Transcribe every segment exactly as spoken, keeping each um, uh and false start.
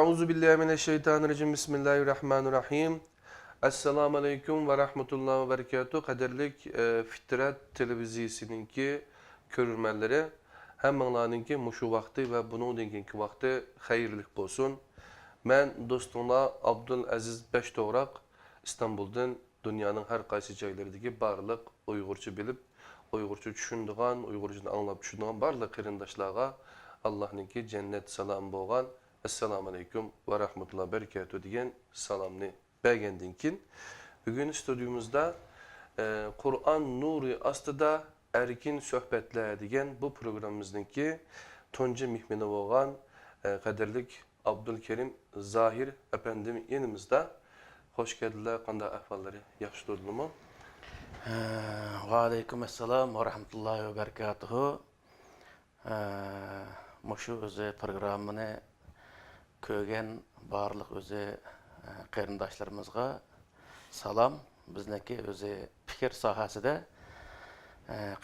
أعوذ بالله من الشيطان الرجيم. بسم الله الرحمن الرحيم. ئەسسالامۇ ئەلەيكۇم ۋە رەھمەتۇللاھى ۋە بەرىكاتۇھ. قەدىرلىك، ئە، فىترەت تېلېۋىزىيىسىنىڭكى كۆرۈرمەنلىرى، ھەممىڭلارنىڭكى مۇشۇ ۋاقتى ۋە بۇنىڭدىن كېيىنكى ۋاقتى خەيرلىك بولسۇن. مەن دوستۇڭلار ئابدۇل ئەزىز بەشتوغراق، ئىستانبۇلدىن. دۇنيانىڭ ھەر قايسى جايلىرىدىكى بارلىق ئۇيغۇرچە بىلىپ، ئۇيغۇرچە چۈشىنىدىغان، ئۇيغۇرچىنى ئاڭلاپ چۈشىنىدىغان بارلىق قېرىنداشلارغا ئاللاھنىڭكى جەننەت سالامى بولغان «ئەسسالامۇ ئەلەيكۇم ۋە رەھمەتۇللاھى ۋە بەرىكاتۇھ» دېگەن سالامنى بەرگەندىن كېيىن، بۈگۈن ستۇدىيىمىزدا، ئە، «قۇرئان نۇرى ئاستىدا ئەركىن سۆھبەتلەر» دېگەن بۇ پروگراممىمىزنىڭكى تۇنجى مېھمىنى بولغان، ئە، قەدىرلىك ئابدۇلكېرىم زاھىر ئەپەندىم يېنىمىزدا. خوش كەلدىلەر، قانداق ئەھۋاللىرى؟ ياخشى تۇردىلىمۇ؟ ۋەئەلەيكۇم ئەسسالام ۋە رەھمەتۇللاھى ۋە بەرىكاتۇھۇ. مۇشۇ ئۆزى پروگراممىنى كۆرگەن بارلىق ئۆزى قېرىنداشلىرىمىزغا سالام. بىزنىڭكى ئۆزى پىكىر ساھەسىدە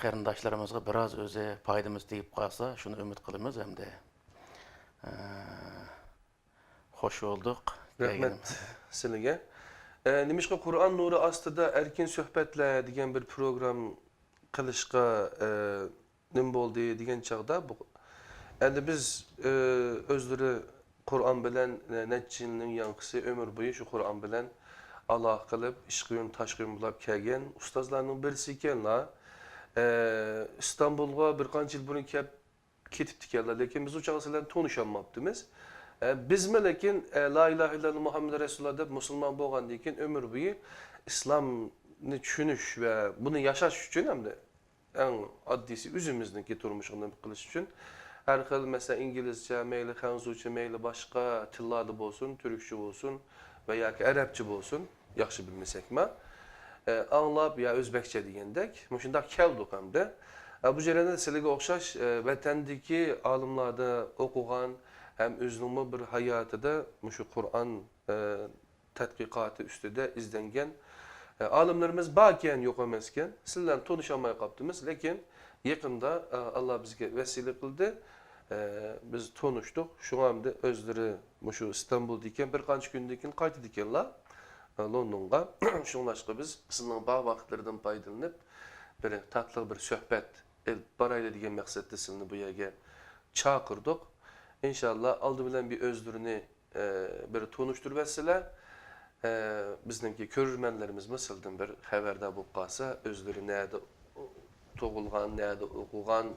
قېرىنداشلىرىمىزغا بىراز ئۆزى پايدىمىز تېگىپ قالسا، شۇنى ئۈمىد قىلىمىز ھەمدە. خوش بولدۇق. رەھمەت سىلىگە. ئە، نېمىشقا «قۇرئان نۇرى ئاستىدا ئەركىن سۆھبەتلەر» دېگەن بىر پروگرام قىلىشقا، ئە، نېمە بولدى دېگەن چاغدا، بۇ، ئەمدى بىز، ئە، ئۆزلىرى قۇرئان بىلەن، ئە، نەچچە يىلنىڭ ياڭقىسى ئۆمۈر بويى شۇ قۇرئان بىلەن ئالاقە قىلىپ، ئىشقا يۆن تاشقا يۆن بولۇپ كەلگەن ئۇستازلارنىڭ بىرسى ئىكەنلا، ئە، ئىستانبۇلغا بىر قانچە يىل بۇرۇن كەپ كېتىپتىكەنلا، لېكىن بىز ئۇ چاغدا سىلەر بىلەن تونۇشالماپتىمىز. ئە، بىزمۇ لېكىن، ئە، «لا ئىلاھە ئىللاللا مۇھەممەد رەسۇلۇللا» دەپ مۇسۇلمان بولغاندىن كېيىن ئۆمۈر بويى ئىسلامنى چۈشىنىش ۋە بۇنى ياشاش ئۈچۈن ھەمدە ئەڭ ئاددىيسى ئۆزىمىزنىڭكى تۇرمۇشىغا نېمە قىلىش ئۈچۈن ھەر خىل، مەسىلەن، ئىنگلىزچە، مەيلى خەنزۇچە، مەيلى باشقا تىللاردا بولسۇن، تۈركچە بولسۇن ۋە ياكى ئەرەبچە بولسۇن، ياخشى بىلمىسەكمۇ، ئە، ئاڭلاپ يا ئۆزبەكچە دېگەندەك، مۇشۇنداق كەلدۇق ئەمدى. ئە، بۇ جەرياندا سىلىگە ئوخشاش، ئە، ۋەتەندىكى ئالىملاردا ئوقۇغان ھەم ئۆزىنىڭمۇ بىر ھاياتىدا مۇشۇ قۇرئان، ئە، تەتقىقاتى ئۈستىدە ئىزدەنگەن، ئە، ئالىملىرىمىز باركەن، يوق ئەمەسكەن. سىلەر بىلەن تونۇشالماي قاپتىمىز، لېكىن يېقىندا، ئە، ئاللا بىزگە ۋەسىلە قىلدى. ئە، بىز تونۇشتۇق. شۇڭا ئەمدى ئۆزلىرى مۇشۇ ئىستانبۇلدا ئىكەن، بىر قانچە كۈندىن كېيىن قايتىدىكەنلا، ئە، لوندونغا. شۇڭلاشقا بىز سىزنىڭ بار ۋاقىتلىرىدىن پايدىلىنىپ، بىر تاتلىق بىر سۆھبەت ئېلىپ بارايلى دېگەن مەقسەتتە سىلىنى بۇ يەرگە چاقىردۇق. ئىنشاللا ئالدى بىلەن بىر ئۆزلىرىنى، ئە، بىر تونۇشتۇرۇۋەتسىلەر. ئە، بىزنىڭكى كۆرۈرمەنلىرىمىزمۇ سىلىدىن بىر خەۋەردار بولۇپ قالسا، ئۆزلىرى نەدە تۇغۇلغان، نەدە ئوقۇغان،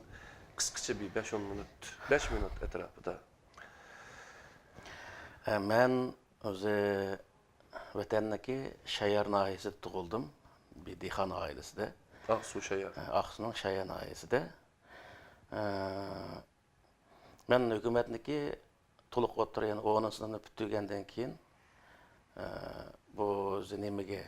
قىسقىچە بىر بەش ئون مىنۇت، بەش مىنۇت ئەتراپىدا. ئە، مەن ئۆزى ۋەتەننىڭكى شايار ناھىيەسىدە تۇغۇلدۇم. بىر دېھقان ئائىلىسىدە. ئاقسۇ شايار. ئە، ئاقسۇنىڭ شايار ناھىيەسىدە. ئە، مەن ھۆكۈمەتنىڭكى تولۇق ئوتتۇرا، يەنى ئونىنچى سىنىپنى پۈتتۈرگەندىن كېيىن، ئە، بۇ نېمىگە،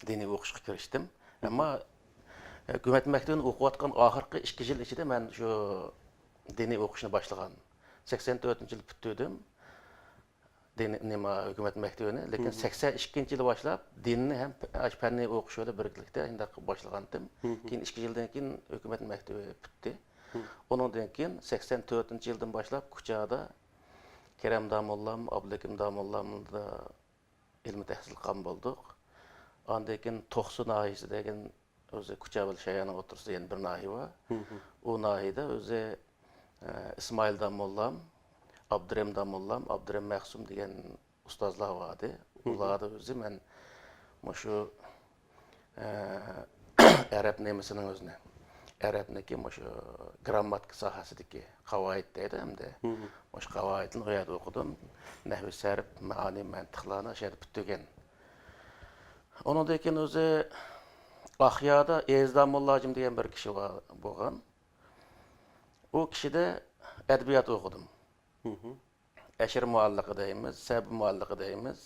دىنىي ئوقۇشقا كىرىشتىم. ئەمما، ئە، ھۆكۈمەت مەكتىۋىنى ئوقۇۋاتقان ئاخىرقى ئىككى يىل ئىچىدە مەن شۇ دىنىي ئوقۇشنى باشلىغان. سەكسەن تۆتىنچى يىل پۈتتۈردۈم دىنىي، نېمە، ھۆكۈمەت مەكتىۋىنى. لېكىن سەكسەن ئىككىنچى يىلى باشلاپ دىننى ھەم ئاشۇ پەننىي ئوقۇش يولى بىرلىكتە شۇنداق باشلىغانتىم. كېيىن ئىككى يىلدىن كېيىن ھۆكۈمەت مەكتىۋى پۈتتى. ئۇنىڭدىن كېيىن سەكسەن تۆتىنچى يىلدىن باشلاپ كۇچادا كېرەم داموللام، ئابلىكىم داموللامدا ئىلمىي تەھسىل قىلغان بولدۇق. ئاندىن كېيىن توقسۇ ناھىيەسى دېگەن ئۆزى كۇچا بىلەن شايارنىڭ ئوتتۇرىسىدا يەنە بىر ناھىيە بار. ئۇ ناھىيەدە ئۆزى، ئە، ئىسمائىل داموللام، ئابدۇرېھىم داموللام، ئابدۇرېھىم مەخسۇم دېگەن ئۇستازلار بار ئىدى. ئۇلاردا ئۆزى مەن مۇشۇ، ئە، ئەرەب نېمىسىنىڭ ئۆزىنى، ئەرەبنىڭكى مۇشۇ گرامماتىكا ساھەسىدىكى قاۋائىد دەيدۇ ئەمدى. مۇشۇ قاۋائىدنى ئۇ يەردە ئوقۇدۇم. نەھۋى، سەرپ، مەئانى، مەنتىقلارنى ئاشۇ يەردە پۈتتۈرگەن. ئۇنىڭدىن كېيىن ئۆزى ئاقيادا ئېزىز داموللا ھاجىم دېگەن بىر كىشى بار بولغان. ئۇ كىشىدە ئەدەبىيات ئوقۇدۇم. ئەشىر مۇئەللىقى دەيمىز، سەبى مۇئەللىقى دەيمىز،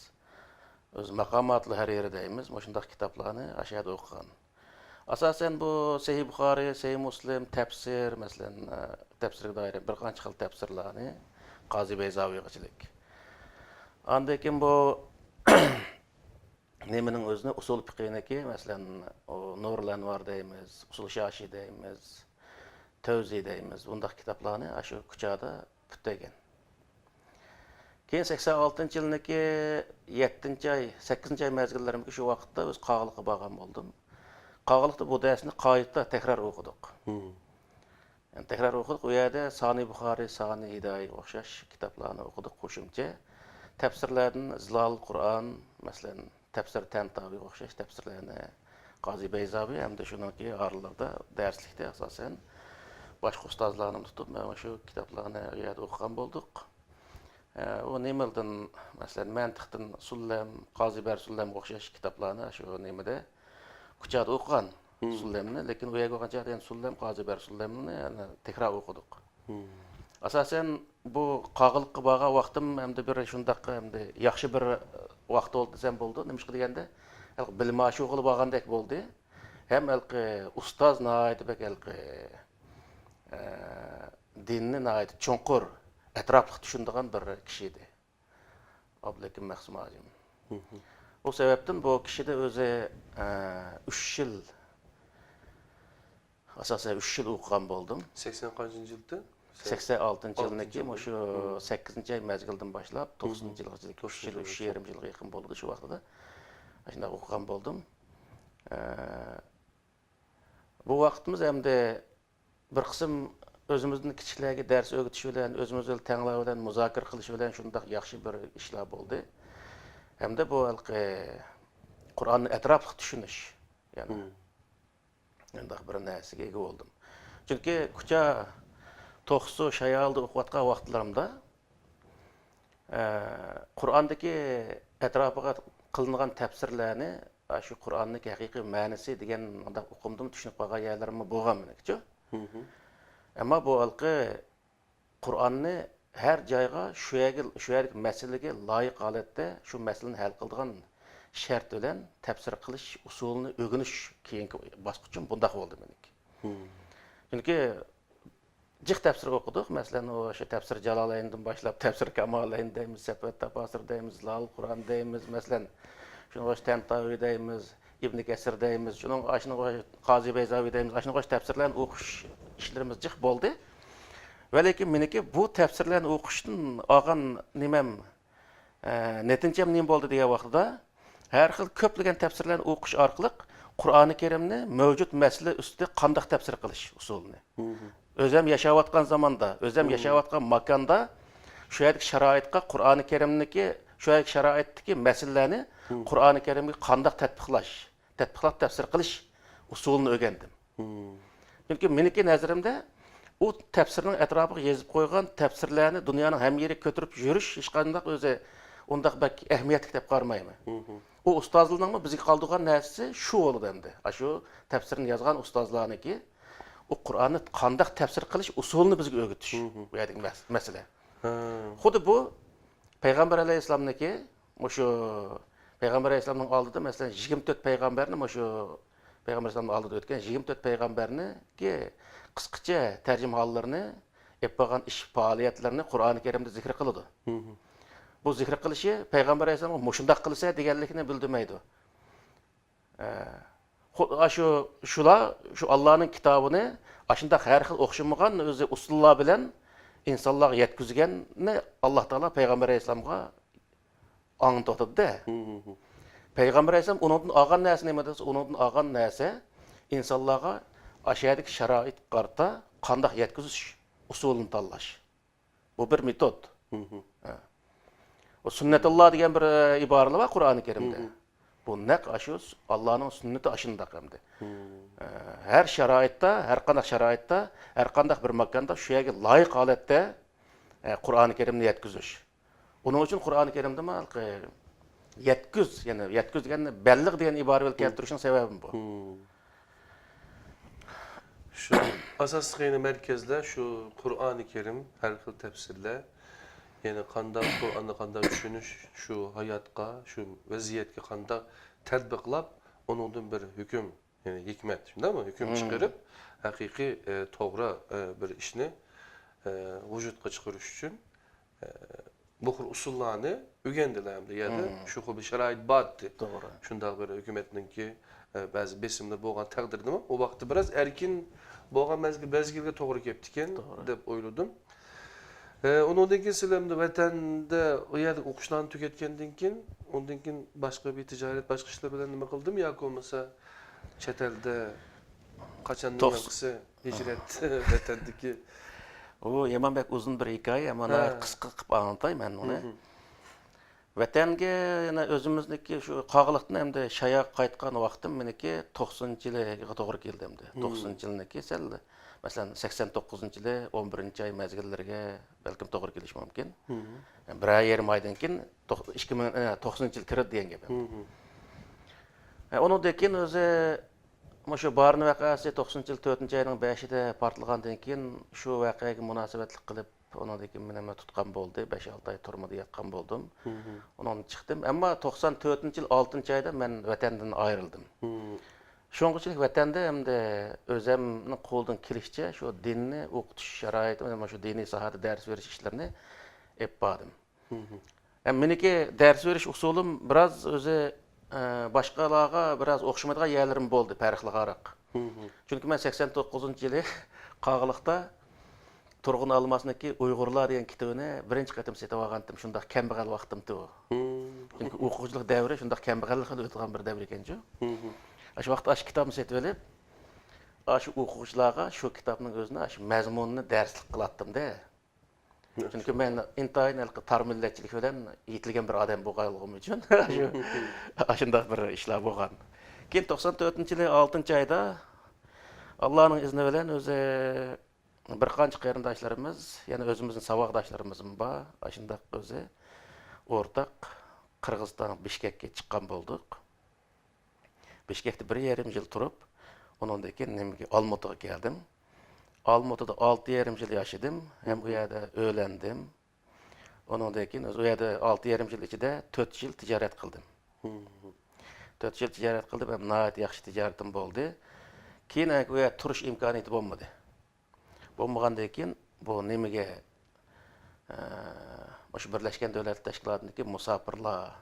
ئۆز ماقاماتۇل ھەرىرى دەيمىز، مۇشۇنداق كىتابلارنى ئاشۇ يەردە ئوقۇغان. ئاساسەن بۇ سەھىھ بۇخارىي، سەھىھ مۇسلىم، تەپسىر، مەسىلەن، ئە، تەپسىرگە دائىر بىر قانچە خىل تەپسىرلارنى، قازى بەيزاۋىيغىچىلىك. ئاندىن كېيىن بۇ نېمىنىڭ ئۆزىنى، ئۇسۇل پىقىنىڭكى، مەسىلەن، ئۇ نۇرۇل ئەنۋار دەيمىز، ئۇسۇل شاشى دەيمىز، تەۋزى دەيمىز، بۇنداق كىتابلارنى ئاشۇ كۇچادا پۈتتۈرگەن. كېيىن سەكسەن ئالتىنچى يىلنىڭكى يەتتىنچى ئاي، سەككىزىنچى ئاي مەزگىللىرىمىزگە شۇ ۋاقىتتا بىز قاغىلىققا بارغان بولدۇم. قاغىلىقتا بۇ دەرسنى قايتا تەكرار ئوقۇدۇق. يەنى تەكرار ئوقۇدۇق. ئۇ يەردە سانى بۇخارى، سانى ھىدايىگە ئوخشاش كىتابلارنى ئوقۇدۇق قوشۇمچە. تەپسىرلەردىن زىلال قۇرئان، مەسىلەن، تەپسىر تەنتاۋىگە ئوخشاش تەپسىرلەرنى، قازى بەيزاۋى ھەمدە شۇنىڭكى ئارىلىرىدا دەرسلىكتە ئاساسەن باشقا ئۇستازلارنى تۇتۇپ، مانا شۇ كىتابلارنى ئۇ يەردە ئوقۇغان بولدۇق. ئە، ئۇ نېمىلدىن، مەسىلەن، مەنتىقتىن سۇللەم، قازى بەر سۇللەمگە ئوخشاش كىتابلارنى شۇ نېمىدە، كۇچادا ئوقۇغان سۇللەمنى، لېكىن ئۇ يەرگە بارغان چاغدا يەنە سۇللەم، قازى بەر سۇللەمنى يەنە تەكرار ئوقۇدۇق. ئاساسەن بۇ قاغىلىققا بارغان ۋاقتىم ئەمدى بىر شۇنداق ئەمدى ياخشى بىر ۋاقىت بولدى دېسەم بولىدۇ. نېمىشقا دېگەندە، ھېلىقى بىلىم ئاشۇغىلى بارغاندەك بولدى. ھەم ھېلىقى ئۇستاز ناھايىتى بەك ھېلىقى، ئە، دىننى ناھايىتى چوڭقۇر، ئەتراپلىق چۈشىنىدىغان بىر كىشى ئىدى. ئابلىكىم مەخسۇم ھاجىم. ئۇ سەۋەبتىن بۇ كىشىدە ئۆزى، ئە، ئۈچ يىل، ئاساسەن ئۈچ يىل ئوقۇغان بولدۇم. سەكسەن قانچىنچى يىلدا؟ سەكسەن ئالتىنچى يىلنىڭكى ئالتىنچى يىل. مۇشۇ سەككىزىنچى ئاي مەزگىلدىن باشلاپ، توقسىنىنچى يىلغىچە ئۈچ يىل، ئۈچ يېرىم يىلغا يېقىن بولدى شۇ ۋاقتىدا. ئاشۇنداق ئوقۇغان بولدۇم. ئە، بۇ ۋاقتىمىز ئەمدى بىر قىسىم ئۆزىمىزدىن كىچىكلەرگە دەرس ئۆگىتىش بىلەن، ئۆزىمىز بىلەن تەڭلەر بىلەن مۇزاكىرە قىلىش بىلەن شۇنداق ياخشى بىر ئىشلار بولدى. ھەمدە بۇ ھېلىقى قۇرئاننى ئەتراپلىق چۈشىنىش، يەنى مۇنداق بىر نەرسىگە ئىگە بولدۇم. چۈنكى كۇچا، توقسۇ، شايالىدا ئوقۇۋاتقان ۋاقىتلىرىمدا، ئە، قۇرئاندىكى ئەتراپىغا قىلىنغان تەپسىرلەرنى، ئاشۇ قۇرئاننىڭ ھەقىقىي مەنىسى دېگەن مۇنداق ئۇقۇمدىمۇ چۈشىنىپ قالغان يەرلىرىممۇ بولغان مېنىڭكىچۇ. ئەمما بۇ ھېلىقى قۇرئاننى ھەر جايغا شۇ يەرگە، شۇ يەردىكى مەسىلىگە لايىق ھالەتتە شۇ مەسىلىنى ھەل قىلىدىغان شەرت بىلەن تەپسىر قىلىش ئۇسۇلىنى ئۆگىنىش كېيىنكى باسقۇچۇم بۇنداق بولدى مېنىڭكى. چۈنكى جىق تەپسىر ئوقۇدۇق. مەسىلەن، ئۇ شۇ تەپسىر جالالەيندىن باشلاپ، تەپسىر كامالەين دەيمىز، سەفەۋەت تەپاسىر دەيمىز، زىلال قۇرئان دەيمىز، مەسىلەن، شۇنىڭغا ئوخشاش تەنتاۋى دەيمىز، ئىبنى كەسىر دەيمىز، شۇنىڭغا، ئاشۇنىڭغا ئوخشاش قازى بەيزاۋى دەيمىز، ئاشۇنىڭغا ئوخشاش تەپسىرلەرنى ئوقۇش ئىشلىرىمىز جىق بولدى. ۋەلىكىن مېنىڭكى بۇ تەپسىرلەرنى ئوقۇشتىن ئالغان نېمەم، ئە، نەتىجەم نېمە بولدى دېگەن ۋاقتىدا، ھەر خىل كۆپلىگەن تەپسىرلەرنى ئوقۇش ئارقىلىق قۇرئانى كەرىمنى مەۋجۇت مەسىلە ئۈستىدە قانداق تەپسىر قىلىش ئۇسۇلىنى، ئۆزەم ياشاۋاتقان زاماندا، ئۆزەم ياشاۋاتقان ماكاندا شۇ يەردىكى شارائىتقا قۇرئانى كەرىمنىكى، شۇ يەردىكى شارائىتتىكى مەسىلىلەرنى قۇرئانى كەرىمگە قانداق تەتبىقلاش، تەتبىقلاپ تەپسىر قىلىش ئۇسۇلىنى ئۆگەندىم. چۈنكى مېنىڭكى نەزىرىمدە، ئۇ تەپسىرنىڭ ئەتراپىغا يېزىپ قويغان تەپسىرلەرنى دۇنيانىڭ ھەممە يېرىگە كۆتۈرۈپ يۈرۈش ھېچقانداق ئۆزى ئۇنداق بەك ئەھمىيەتلىك دەپ قارىمايمەن. ئۇ ئۇستازلارنىڭمۇ بىزگە قالدۇرغان نەرسىسى شۇ بولىدۇ ئەمدى. ئاشۇ تەپسىرنى يازغان ئۇستازلارنىڭكى ئۇ قۇرئاننى قانداق تەپسىر قىلىش ئۇسۇلىنى بىزگە ئۆگىتىش. بۇ يەردىكى مەس-، مەسىلە. خۇددى بۇ پەيغەمبەر ئەلەيھىسسالامنىڭكى مۇشۇ پەيغەمبەر ئەلەيھىسسالامنىڭ ئالدىدا، مەسىلەن، يىگىرمە تۆت پەيغەمبەرنى، مۇشۇ پەيغەمبەر ئەلەيھىسسالامنىڭ ئالدىدا ئۆتكەن يىگىرمە تۆت پەيغەمبەرنىڭكى قىسقىچە تەرجىمىھاللىرىنى، ئېلىپ بارغان ئىش پائالىيەتلىرىنى قۇرئانى كەرىمدە زىكىر قىلىدۇ. بۇ زىكىر قىلىشى پەيغەمبەر ئەلەيھىسسالامغا مۇشۇنداق قىلىسەن دېگەنلىكىنى بىلدۈرمەيدۇ. ئە، خۇ-، ئاشۇ، شۇلار شۇ ئاللانىڭ كىتابىنى ئاشۇنداق ھەر خىل ئوخشىمىغان ئۆزى ئۇسۇللار بىلەن ئىنسانلارغا يەتكۈزگەننى ئاللا تائالا پەيغەمبەر ئەلەيھىسسالامغا ئاڭلىتىۋاتىدۇ-دە. پەيغەمبەر ئەلەيھىسسالام ئۇنىڭدىن ئالغان نەرسە نېمە دېسە، ئۇنىڭدىن ئالغان نەرسە ئىنسانلارغا ئاشۇ يەردىكى شارائىتقا قارىتا قانداق يەتكۈزۈش ئۇسۇلىنى تاللاش. بۇ بىر مېتود. ھە. ئۇ سۈننەتۇللا دېگەن بىر، ئە، ئىبارىلەر بار قۇرئانى كەرىمدە. بۇ نەق ئاشۇ س-، ئاللانىڭ سۈننىتى ئاشۇنداق ئەمدى. ئە، ھەر شارائىتتا، ھەر قانداق شارائىتتا، ھەر قانداق بىر ماكاندا شۇ يەرگە لايىق ھالەتتە، ئە، قۇرئانى كەرىمنى يەتكۈزۈش. ئۇنىڭ ئۈچۈن قۇرئانى كەرىمدىمۇ ھېلىقى يەتكۈز، يەنى يەتكۈز دېگەننى بەللىغ دېگەن ئىبارە بىلەن كەلتۈرۈشنىڭ سەۋەبىمۇ بۇ. شۇ ئاساسلىق يەنە مەركەزلەر شۇ قۇرئانى كەرىم، ھەر خىل تەپسىرلەر، يەنى قانداق قۇرئاننى قانداق چۈشىنىش، شۇ ھاياتقا، شۇ ۋەزىيەتكە قانداق تەتبىقلاپ، ئۇنىڭدىن بىر ھۆكۈم، يەنى ھېكمەت، شۇنداقمۇ؟ ھۆكۈم چىقىرىپ، ھەقىقىي، ئە، توغرا، ئە، بىر ئىشنى، ئە، ۋۇجۇدقا چىقىرىش ئۈچۈن، ئە، بۇ خىل ئۇسۇللارنى ئۆگەندىلەر ھەمدە يەردە شۇ خىل بىر شارائىت بار ئىدى. توغرا. شۇنداق بىر ھۆكۈمەتنىڭكى، ئە، بەزى بېسىملىرى بولغان تەقدىردىمۇ، ئۇ ۋاقىتتا بىراز ئەركىن بولغان مەزگىل، مەزگىلگە توغرا كەپتىكەن دەپ ئويلىدىم. ھە، ئۇنىڭدىن كېيىن سىلەر ئەمدى ۋەتەندە ئۇ يەردە ئوقۇشلارنى تۈگەتكەندىن كېيىن، ئۇندىن كېيىن باشقا بىر تىجارەت، باشقا ئىشلار بىلەن نېمە قىلدىمۇ ياكى بولمىسا چەت ئەلدە قاچاندىن توقس- ياڭقىسى ھىجرەت ۋەتەندىكى؟ ئۇ يامان بەك ئۇزۇن بىر ھېكايە، ئەمما ھە. ناھايىتى قىسقا قىلىپ ئاڭلىتاي مەن ئۇنى. مھم. ۋەتەنگە يەنە ئۆزىمىزنىڭكى شۇ قاغىلىقتىن ئەمدى شاياغا قايتقان ۋاقتىم مېنىڭكى توقسىنىنچى يىلىغا توغرا كېلدى ئەمدى. مم. توقسىنىنچى يىلنىڭكى سەل، مەسىلەن، سەكسەن توققۇزىنچى يىلى، ئون بىرىنچى ئاي مەزگىللىرىگە، بەلكىم توغرا كېلىشى مۇمكىن. مم. بىرەر يېرىم ئايدىن كېيىن توق-، ئىككى مىڭ، ئە، توقسىنىنچى يىل كىردى دېگەن گەپ. مم. ئە، ئۇنىڭدىن كېيىن ئۆزى مۇشۇ بارىن ۋەقەسى توقسىنىنچى يىل تۆتىنچى ئاينىڭ بەشىدە پارتلىغاندىن كېيىن، شۇ ۋەقەگە مۇناسىۋەتلىك قىلىپ، ئۇنىڭدىن كېيىن مېنى تۇتقان بولدى. بەش-ئالتە ئاي تۈرمىدە ياتقان بولدۇم. مم. ئۇنىڭدىن چىقتىم. ئەمما توقسان تۆتىنچى يىل ئالتىنچى ئايدا مەن ۋەتەندىن ئايرىلدىم. مم. شۇنىڭغا چۈنكى ۋەتەندە ئەمدى ئۆزۈمنىڭ قولىدىن كېلىشىچە شۇ دىننى ئوقۇتۇش شارائىتى، مانا شۇ دىنىي ساھەدە دەرس بېرىش ئىشلىرىنى ئېلىپ باردىم. مم. ئەم، مېنىڭكى دەرس بېرىش ئۇسۇلۇم بىراز ئۆزى، ئە، باشقىلارغا بىراز ئوخشىمايدىغان يەرلىرىم بولدى، پەرقلىقراق. مم. چۈنكى مەن سەكسەن توققۇزىنچى يىلى قاغىلىقتا تۇرغۇن ئالماسنىڭكى ئۇيغۇرلار دېگەن كىتابىنى بىرىنچى قېتىم سېتىۋالغانتىم، شۇنداق كەمبەغەل ۋاقتىمتى ئۇ. مم. چۈنكى ئوقۇغۇچىلىق دەۋرى شۇنداق كەمبەغەللىك خېلى ئۆتىدىغان بىر دەۋر ئىكەنچۇ. مم. ئاشۇ ۋاقىتتا ئاشۇ كىتابنى سېتىۋېلىپ، ئاشۇ ئوقۇغۇچىلارغا شۇ كىتابنىڭ ئۆزىنى ئاشۇ مەزمۇنىنى دەرسلىك قىلاتتىم-دە. چۈنكى مەن ئىنتايىن ھېلىقى تار مىللەتچىلىك بىلەن يېتىلگەن بىر ئادەم بولغانلىقىم ئۈچۈن، شۇ، ئاشۇنداق بىر ئىشلار بولغان. كېيىن توقسان تۆتىنچى يىلى ئالتىنچى ئايدا ئاللانىڭ ئىزنى بىلەن ئۆزى بىر قانچە قېرىنداشلىرىمىز، يەنە ئۆزىمىزنىڭ ساۋاقداشلىرىمىزمۇ بار، ئاشۇنداق ئۆزى ئورتاق قىرغىزىستان بىشكەككە چىققان بولدۇق. بىشكەكتە بىر يېرىم يىل تۇرۇپ، ئۇنىڭدىن كېيىن نېمىگە، ئالمۇتىغا كەلدىم. ئالمۇتىدا ئالتە يېرىم يىل ياشىدىم، ھەم ئۇ يەردە ئۆيلەندىم. ئۇنىڭدىن كېيىن ئۇ يەردە ئالتە يېرىم يىل ئىچىدە تۆت يىل تىجارەت قىلدىم. مم. تۆت يىل تىجارەت قىلدىم، ھەم ناھايىتى ياخشى تىجارىتىم بولدى. كېيىن ئۇ يەردە تۇرۇش ئىمكانىيىتى بولمىدى. بولمىغاندىن كېيىن بۇ نېمىگە، ئە، مۇشۇ بىرلەشكەن دۆلەتلەر تەشكىلاتىدىكى مۇساپىرلار،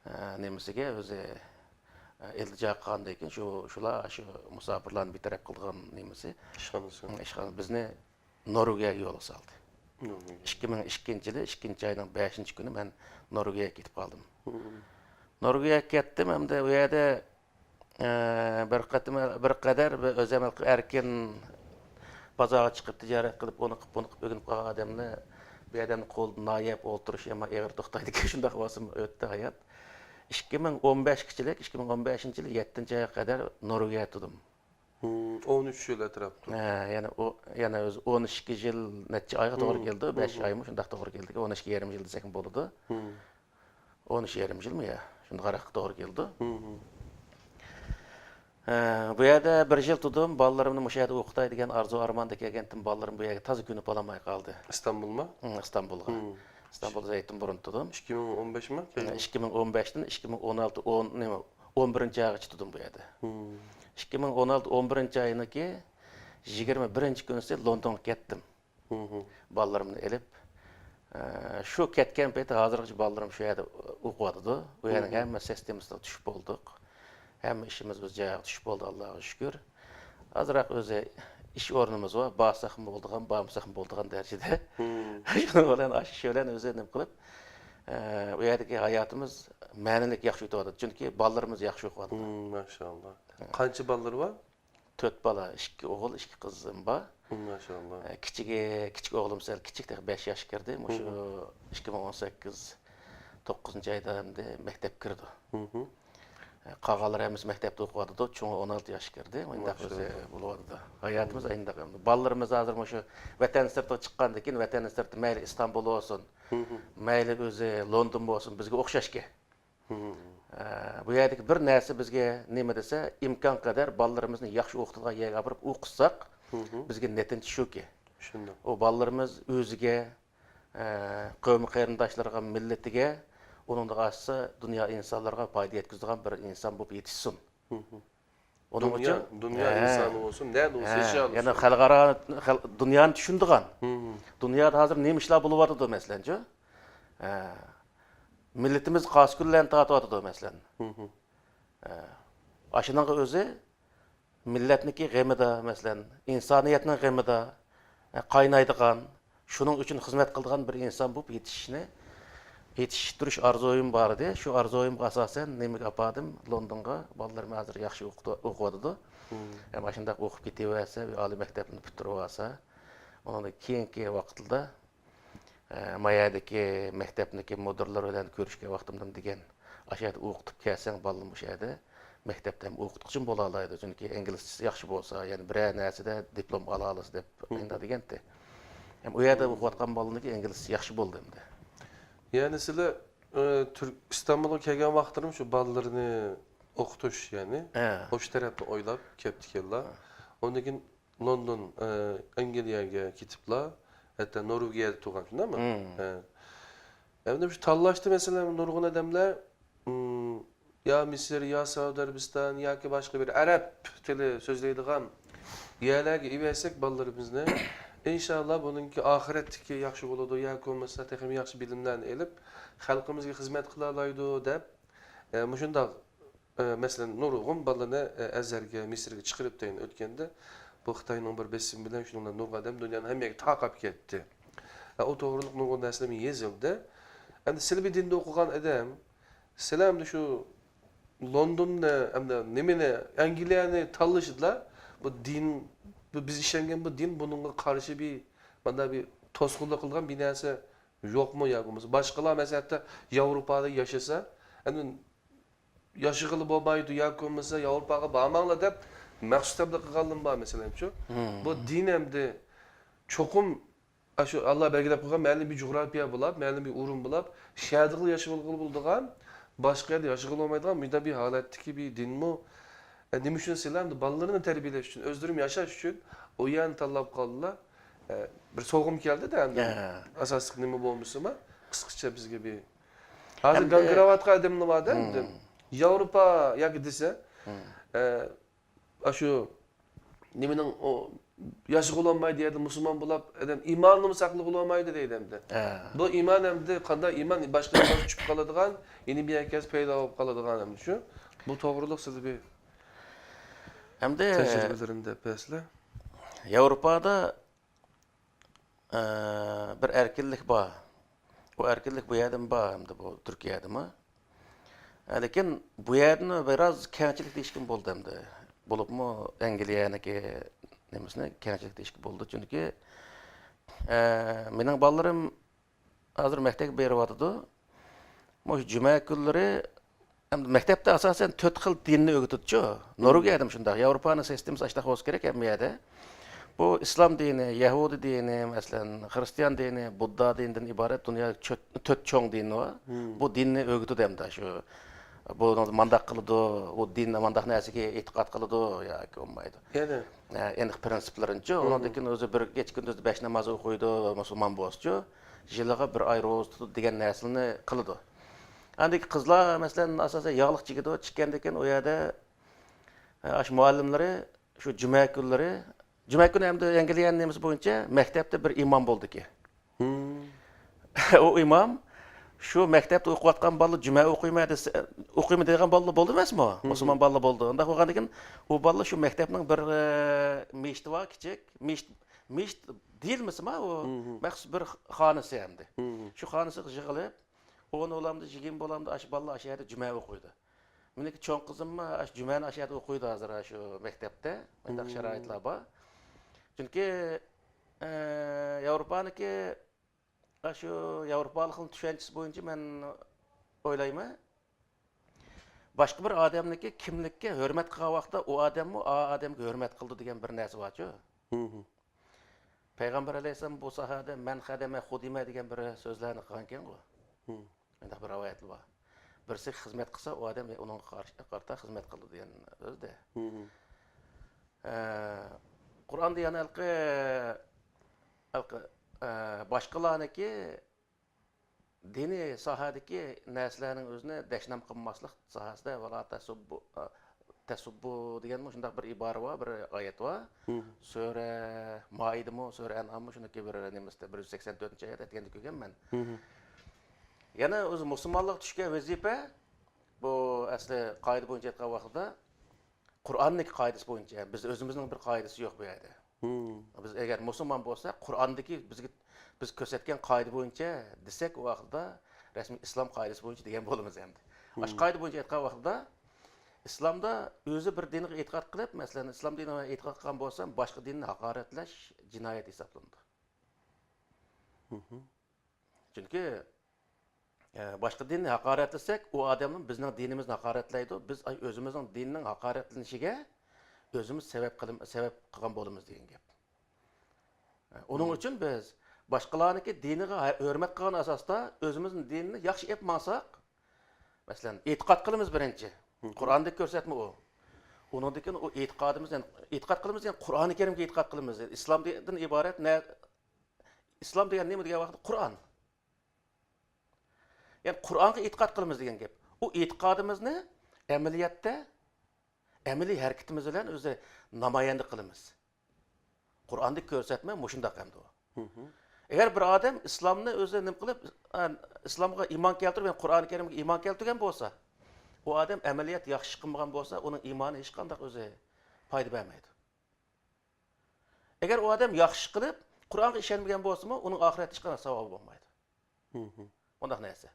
ئە، نېمىسىگە ئۆزى، ئە، ئىلتىجا قىلغاندىن كېيىن شۇ، شۇلار شۇ مۇساپىرلارنى بىتەرەپ قىلىدىغان نېمىسى، ئىشخانىسى. ئىشخانا، بىزنى نورۋېگىيەگە يولغا سالدى. نورۋېگىيە. ئىككى مىڭ ئىككىنچى يىلى ئىككىنچى ئاينىڭ بەشىنچى كۈنى مەن نورۋېگىيەگە كېتىپ قالدىم. مم. نورۋېگىيەگە كەتتىم، ئەمدى ئۇ يەردە ئە، بىر قېتىم، بىر قەدەر بىر ئۆزى ئەمەل قىلىپ ئەركىن بازارغا چىقىپ تىجارەت قىلىپ، ئۇنى قىلىپ، بۇنى قىلىپ ئۆگىنىپ قالغان ئادەمنى، بىر ئادەمنى قولىدىن نايەپ ئولتۇرۇش يامان ئېغىر توختايدىكەن، شۇنداق بولسىمۇ ئۆتتى ھايات. ئىككى مىڭ ئون بەشكىچىلىك، ئىككى مىڭ ئون بەشىنچى يىل يەتتىنچى ئايغا قەدەر نورۋېگىيەدە تۇردۇم. ھىم، ئون ئۈچ يىل ئەتراپىدا. ھە، يەنە ئۇ، يەنە ئۆزى ئون ئىككى يىل نەچچە ئايغا توغرا ھىم، كېلىدۇ، ھىم، بەش ھىم. ئايمۇ شۇنداق توغرا كېلىدىكەن، ئون ئىككى يېرىم يىل دېسەكمۇ بولىدۇ. ھىم. ئون ئۈچ يېرىم يىلمۇ يا؟ شۇنداقراق توغرا كېلىدۇ. ھىم، ھىم. ھە، بۇ يەردە بىر يىل تۇردۇم، بالىلىرىمنى مۇشۇ يەردە ئوقۇتاي دېگەن ئارزۇ ئارماندا كەلگەنتىم، بالىلىرىم بۇ يەرگە تازا كۆنۈپ بولالماي قالدى. ئىستانبۇلمۇ؟ ھىم، ئىستانبۇلغا. ھىم. ئىستانبۇلدا زەيتۇن بۇرۇندا تۇردۇم. ئىككى مىڭ ئون بەشمۇ؟ ھە، ئىككى مىڭ ئون بەشتىن ئىككى مىڭ ئون ئالتە، ئون، نېمە، ئون بىرىنچى ئايغىچە تۇردۇم بۇ يەردە. ھىم. ئىككى مىڭ ئون ئالتە، ئون بىرىنچى ئاينىڭكى يىگىرمە بىرىنچى كۈنىسى لوندونغا كەتتىم. ھىم، ھىم. بالىلىرىمنى ئېلىپ، ئە، شۇ كەتكەن پېتى ھازىرغىچە بالىلىرىم شۇ يەردە ئوقۇۋاتىدۇ. ئۇ يەرنىڭ ھىم، ھىم. ھەممە سىستېمىسىغا چۈشۈپ بولدۇق. ھەممە ئىشىمىز ئۆز جايىغا چۈشۈپ بولدى، ئاللاغا شۈكۈر. ئازراق ئۆزى ئىش ئورنىمىز بار، بارساقمۇ بولىدىغان، بارمىساقمۇ بولىدىغان دەرىجىدە. ھىم. شۇنىڭ بىلەن ئاشۇ ئىش بىلەن ئۆزى نېمە قىلىپ، ئە، ئۇ يەردىكى ھاياتىمىز مەنىلىك ياخشى ئۆتۈۋاتىدۇ. چۈنكى بالىلىرىمىز ياخشى ئوقۇۋاتىدۇ. ھىم، ماشائاللا. ھە. قانچە بالىلىرى بار؟ تۆت بالا، ئىككى ئوغۇل، ئىككى قىزىم بار. ماشائاللا. ئە، كىچىكى، كىچىك ئوغلۇم سەل كىچىك، تېخى بەش ياشقا كىردى. مۇشۇ ھىم. ئىككى مىڭ ئون سەككىز، توققۇزىنچى ئايدا ئەمدى مەكتەپكە كىرىدۇ. ھىم. ئە، قالغانلىرى ھەممىسى مەكتەپتە ئوقۇۋاتىدۇ. چوڭى ئون ئالتە ياشقا كىردى. مۇنداق ماشائاللا. ئۆزى بولۇۋاتىدۇ. ھاياتىمىز ھىم. ئاينداق ئەمدى. بالىلىرىمىز ھازىر مۇشۇ ۋەتەن سىرتىغا چىققاندىن كېيىن، ۋەتەن سىرتى مەيلى ئىستانبۇل بولسۇن، ھىم. مەيلى ئۆزى لوندون بولسۇن، بىزگە ئوخشاشكەن. ھىم. ئە، بۇ يەردىكى بىر نەرسە بىزگە نېمە دېسە، ئىمكان قەدەر بالىلىرىمىزنى ياخشى ئوقۇتىدىغان يەرگە ئاپىرىپ ئوقۇتساق، ھىم. بىزگە نەتىجە شۇكى. شۇنداق. ئۇ بالىلىرىمىز ئۆزىگە، ئە، قەۋمى قېرىنداشلىرىغا، مىللىتىگە، ئۇنىڭدىن ئاشسا دۇنيا ئىنسانلىرىغا پايدا يەتكۈزىدىغان بىر ئىنسان بولۇپ يېتىشسۇن. ھىم. ئۇنىڭ دۇنيا، ئۈچۈن دۇنيا ھە، ئىنسانى بولسۇن، نەدە بولسۇن، ھە، ياشىيالىسۇن. يەنى خەلقئارا، خەل-، دۇنيانى چۈشىنىدىغان. ھىم. دۇنيادا ھازىر نېمە ئىشلار بولۇۋاتىدۇ، مەسىلەنچۇ؟ ھە. مىللىتىمىز قاسى كۈنلەرنى تارتىۋاتىدۇ، مەسىلەن. ھىم. ھە. ئاشۇنىڭغا ئۆزى مىللەتنىڭكى غېمىدا، مەسىلەن، ئىنسانىيەتنىڭ غېمىدا، ھە، قاينايدىغان، شۇنىڭ ئۈچۈن خىزمەت قىلىدىغان بىر ئىنسان بولۇپ يېتىشىشنى، يېتىشتۈرۈش ئارزۇيۇم بار ئىدى. شۇ ئارزۇيۇمغا ئاساسەن نېمىگە ئاپاردىم؟ لوندونغا. بالىلىرىم ھازىر ياخشى ئوقۇتۇ-، ئوقۇۋاتىدۇ. ھەم ئاشۇنداق ئوقۇپ كېتىۋەرسە، بىر ئالىي مەكتەپنى پۈتتۈرۈۋالسا، ئۇنىڭدىن كېيىنكى ۋاقىتلىدا ئە، ما يەردىكى مەكتەپنىڭكى مۇدىرلىرى بىلەن كۆرۈشكەن ۋاقتىمدا دېگەن، ئاشۇ يەردە ئوقۇتۇپ كەلسەڭ، بالىلىرىم ئاشۇ يەردە مەكتەپتە ھەم ئوقۇتقۇچىمۇ بولالايدۇ، چۈنكى ئىنگلىزچىسى ياخشى بولسا، يەنە بىرەر نەرسىدە دىپلوم ئالالىسا دەپ مۇنداق دېگەنتى. ھەم ئۇ يەردە ئوقۇۋاتقان بالىلارنىڭكى ئىنگلىزچىسى ياخشى بولدى ئەمدى. يەنى سىلەر، ئە، تۈرك-، ئىستانبۇلغا كەلگەن ۋاقىتلىرىمۇ شۇ بالىلىرىنى ئوقۇتۇش، يەنى ھە. ئوشۇ تەرەپنى ئويلاپ كەپتىكەنلا. ئۇندىن كېيىن لوندون، ئە، ئەنگلىيەگە كېتىپلا، ھەتتا نورۋېگىيەدە تۇرغان، شۇنداقمۇ؟ ھە. ئەمدى شۇ تاللاشتا، مەسىلەن، نۇرغۇن ئادەملەر، ئىم، يا مىسىر، يا سەئۇدى ئەرەبىستان ياكى باشقا بىر ئەرەب تىلى سۆزلەيدىغان يەرلەرگە ئېۋەتسەك بالىلىرىمىزنى، ئىنشاللا بۇنىڭكى ئاخىرەتتىكى ياخشى بولىدۇ ياكى بولمىسا تېخىمۇ ياخشى بىلىملەرنى ئېلىپ، خەلقىمىزگە خىزمەت قىلالايدۇ دەپ، ئە، مۇشۇنداق ئە، مەسىلەن، نۇرغۇن بالىنى، ئە، ئەزھەرگە، مىسىرگە چىقىرىپ دەيدۇ ئۆتكەندە، بۇ خىتاينىڭ بىر بېسىمى بىلەن شۇنىڭ بىلەن نۇرغۇن ئادەم دۇنيانىڭ ھەممە يېرىگە تارقاپ كەتتى. ئە، ئۇ توغرىلىق نۇرغۇن نەرسىلەرمۇ يېزىلدى. ئەمدى سىلى بىر دىندا ئوقۇغان ئادەم، سىلە ئەمدى شۇ لوندوننى، ئەمدى نېمىنى، ئەنگلىيەنى تاللىشىدىلا، بۇ دىن، بۇ بىز ئىشەنگەن بۇ دىن بۇنىڭغا قارشى بىر، مانا بىر توسقۇنلۇق قىلىدىغان بىر نەرسە يوقمۇ يا بولمىسا باشقىلار، مەسىلەن، ھەتتا ياۋروپادا ياشىسا، ئەمدى ياشىغىلى بولمايدۇ ياكى بولمىسا ياۋروپاغا بارماڭلار دەپ مەخسۇس تەبلىغ قىلغانلىرىمۇ بار، مەسىلەن، شۇ. بۇ دىن ئەمدى چوقۇم ئاشۇ ئاللا بەلگىلەپ قويغان مەلۇم بىر جۇغراپىيە بولاپ، مەلۇم بىر ئورۇن بولاپ، شۇ يەردىلا ياشىغىلى بولىدىغان، باشقا يەردە ياشىغىلى بولمايدىغان مۇنداق بىر ھالەتتىكى بىر دىنمۇ؟ ئە، نېمە ئۈچۈن سىلەر ئەمدى بالىلىرىنى تەربىيەلەش ئۈچۈن، ئۆزلىرىمۇ ياشاش ئۈچۈن ئۇ يەرنى تاللاپ قالدىلار؟ ئە، بىر سوغۇم كەلدى-دە ئەمدى. ئاساسلىق نېمە بولمىسىمۇ، قىسقىچە بىزگە بىر ھازىر ئەمدى گاڭگىراۋاتقان ئادەملەر بار-دە، ئەمدى ياۋروپا ياكى دېسە، ئە، ئاشۇ نېمىنىڭ ئۇ ياشىغىلى بولمايدۇ يەردە مۇسۇلمان بولاپ، ئادەم ئىمانىنىمۇ ساقلىغىلى بولمايدۇ دەيدۇ ئەمدى. بۇ ئىمان ئەمدى قانداق ئىمان، باشقا ئىمان چۈشۈپ قالىدىغان، يەنە بىر يەرگە كەلسە پەيدا بولۇپ قالىدىغان ئەمدى شۇ. بۇ توغرىلىق سىز بىر ئەمدى تەجرىبىلىرىنى دەپ بەرسىلە. ياۋروپادا ئە، بىر ئەركىنلىك بار. ئۇ ئەركىنلىك بۇ يەردىمۇ بار ئەمدى بۇ تۈركىيەدىمۇ. ئە، لېكىن بۇ يەردىن بىراز كەڭچىلىك دېيىشكىمۇ بولىدۇ ئەمدى. بولۇپمۇ ئەنگلىيەنىڭكى نېمىسىنى كەڭچىلىك دېيىشكە بولىدۇ. چۈنكى، ئە، مېنىڭ بالىلىرىم ھازىر مەكتەپكە بېرىۋاتىدۇ. مۇشۇ جۈمە كۈنلىرى ئەمدى مەكتەپتە ئاساسەن تۆت خىل دىننى ئۆگىتىدۇچۇ. نورۋېگىيەدىمۇ شۇنداق. ياۋروپانىڭ سىستېمىسى ئاشۇنداق بولسا كېرەك ھەممە يەردە. بۇ ئىسلام دىنى، يەھۇدىي دىنى، مەسىلەن، خىرىستىيان دىنى، بۇددا دىنىدىن ئىبارەت دۇنيادىكى چۆ-، تۆت چوڭ دىن بار. بۇ دىننى ئۆگىتىدۇ ئەمدى شۇ. بۇ مانداق قىلىدۇ، بۇ دىن مانداق نەرسىگە ئېتىقاد قىلىدۇ ياكى بولمايدۇ. يەنە ئە، ئېنىق پىرىنسىپلىرىنىچۇ. ئۇنىڭدىن كېيىن ئۆزى بىر كېچە كۈندۈز بەش ناماز ئوقۇيدۇ، مۇسۇلمان بولسىچۇ. يىلىغا بىر ئاي روزا تۇتىدۇ دېگەن نەرسىلەرنى قىلىدۇ. ئاندىن كېيىن قىزلار، مەسىلەن، ئاساسەن ياغلىق چىگىدۇ، چىككەندىن كېيىن ئۇ يەردە، ئە، ئاشۇ مۇئەللىملىرى شۇ جۈمە كۈنلىرى، جۈمە كۈنى ئەمدى ئەنگلىيەنىڭ نېمىسى بويىچە مەكتەپتە بىر ئىمام بولىدىكەن. ئۇ ئىمام شۇ مەكتەپتە ئوقۇۋاتقان بالىلار جۈمە ئوقۇيمەن دېسە، ئوقۇيمەن دەيدىغان بالىلار بولدى ئەمەسمۇ؟ مۇسۇلمان بالىلار بولدى. ئۇنداق بولغاندىن كېيىن ئۇ بالىلار شۇ مەكتەپنىڭ بىر، ئە، مېچىتى بار، كىچىك. مېچىت، مېچىت دېيىلمىسىمۇ، ئۇ مەخسۇس بىر خانىسى ئەمدى. شۇ خانىسىغا يىغىلىپ، ئون بولامدۇ، يىگىرمە بولامدۇ، ئاشۇ بالىلار ئاشۇ يەردە جۈمە ئوقۇيدۇ. مېنىڭكى چوڭ قىزىممۇ ئاشۇ جۈمەنى ئاشۇ يەردە ئوقۇيدۇ ھازىر، ئاشۇ مەكتەپتە. مۇنداق شارائىتلار بار. چۈنكى، ئە، ياۋروپانىڭكى، ئاشۇ ياۋروپالىقنىڭ چۈشەنچىسى بويىچە مەن ئويلايمەن، باشقا بىر ئادەمنىڭكى كىملىككە ھۆرمەت قىلغان ۋاقىتتا ئۇ ئادەممۇ ئا ئادەمگە ھۆرمەت قىلىدۇ دېگەن بىر نەرسە بارچۇ. پەيغەمبەر ئەلەيھىسسالام بۇ ساھەدە مەن خەدەمە خۇدىمە دېگەن بىر سۆزلەرنى قىلغانىكەنغۇ. مۇنداق بىر رىۋايەتلەر بار. بىرسى خىزمەت قىلسا، ئۇ ئادەم ئۇنىڭغا قارشى، قارىتا خىزمەت قىلىدۇ دېگەن سۆزدە. ئە، قۇرئاندا يەنە ھېلىقى، ھېلىقى، ئە، باشقىلارنىڭكى دىنىي ساھەدىكى نەرسىلەرنىڭ ئۆزىنى دەشنام قىلماسلىق ساھەسىدە، ۋەلا تەسۇببۇ، ئە، تەسۇببۇ دېگەن مۇشۇنداق بىر ئىبارە بار، بىر ئايەت بار. سۈرە مائىدىمۇ، سۈرە ئەنئاممۇ، شۇنىڭكى بىر نېمىسىدە، بىر يۈز سەكسەن تۆتىنچى ئايەت ئەتىگەندە كۆرگەنمەن. يەنە ئۆزى مۇسۇلمانلىققا چۈشكەن ۋەزىپە، بۇ ئەسلى قائىدە بويىچە ئېيتقان ۋاقتىدا، قۇرئاننىڭكى قائىدىسى بويىچە، بىز ئۆزىمىزنىڭ بىر قائىدىسى يوق بۇ يەردە. بىز ئەگەر مۇسۇلمان بولساق، قۇرئاندىكى بىزگە بىز كۆرسەتكەن قائىدە بويىچە دېسەك، ئۇ ۋاقىتتا رەسمىي ئىسلام قائىدىسى بويىچە دېگەن بولىمىز ئەمدى. ئاشۇ قائىدە بويىچە ئېيتقان ۋاقتىدا، ئىسلامدا ئۆزى بىر دىنغا ئېتىقاد قىلىپ، مەسىلەن، ئىسلام دىنىغا ئېتىقاد قىلغان بولسام، باشقا دىننى ھاقارەتلەش جىنايەت ھېسابلىنىدۇ. چۈنكى، ئە، باشقا دىننى ھاقارەتلىسەك، ئۇ ئادەممۇ بىزنىڭ دىنىمىزنى ھاقارەتلەيدۇ، بىز ئۆزىمىزنىڭ دىنىنىڭ ھاقارەتلىنىشىگە ئۆزىمىز سەۋەب قىلىم-، سەۋەب قىلغان بولىمىز دېگەن گەپ. ئۇنىڭ ئۈچۈن بىز باشقىلارنىڭكى دىنىغا ھە-، ھۆرمەت قىلغان ئاساستا ئۆزىمىزنىڭ دىنىنى ياخشى ئېلىپ ماڭساق، مەسىلەن، ئېتىقاد قىلىمىز بىرىنچى. قۇرئاندىكى كۆرسەتمە ئۇ. ئۇنىڭدىن كېيىن ئۇ ئېتىقادىمىز، يەنى ئېتىقاد قىلىمىز، يەنى قۇرئانى كەرىمگە ئېتىقاد قىلىمىز. ئىسلام دىنىدىن ئىبارەت نە-، ئىسلام دېگەن نېمە دېگەن ۋاقىتتا قۇرئان. يەنى قۇرئانغا ئېتىقاد قىلىمىز دېگەن گەپ. ئۇ ئېتىقادىمىزنى ئەمەلىيەتتە ئەمەلىي ھەرىكىتىمىز بىلەن ئۆزى نامايەندە قىلىمىز. قۇرئاندىكى كۆرسەتمە مۇشۇنداق ئەمدى ئۇ. ئەگەر بىر ئادەم ئىسلامنى ئۆزى نېمە قىلىپ، ئە، ئىسلامغا ئىمان كەلتۈرۈپ، يەنى قۇرئانى كەرىمگە ئىمان كەلتۈرگەن بولسا، ئۇ ئادەم ئەمەلىيەت ياخشى ئىش قىلمىغان بولسا، ئۇنىڭ ئىمانى ھېچقانداق ئۆزى پايدا بەرمەيدۇ. ئەگەر ئۇ ئادەم ياخشى ئىش قىلىپ، قۇرئانغا ئىشەنمىگەن بولسىمۇ، ئۇنىڭ ئاخىرەتتە ھېچقانداق ساۋابى بولمايدۇ. مۇنداق نەرسە.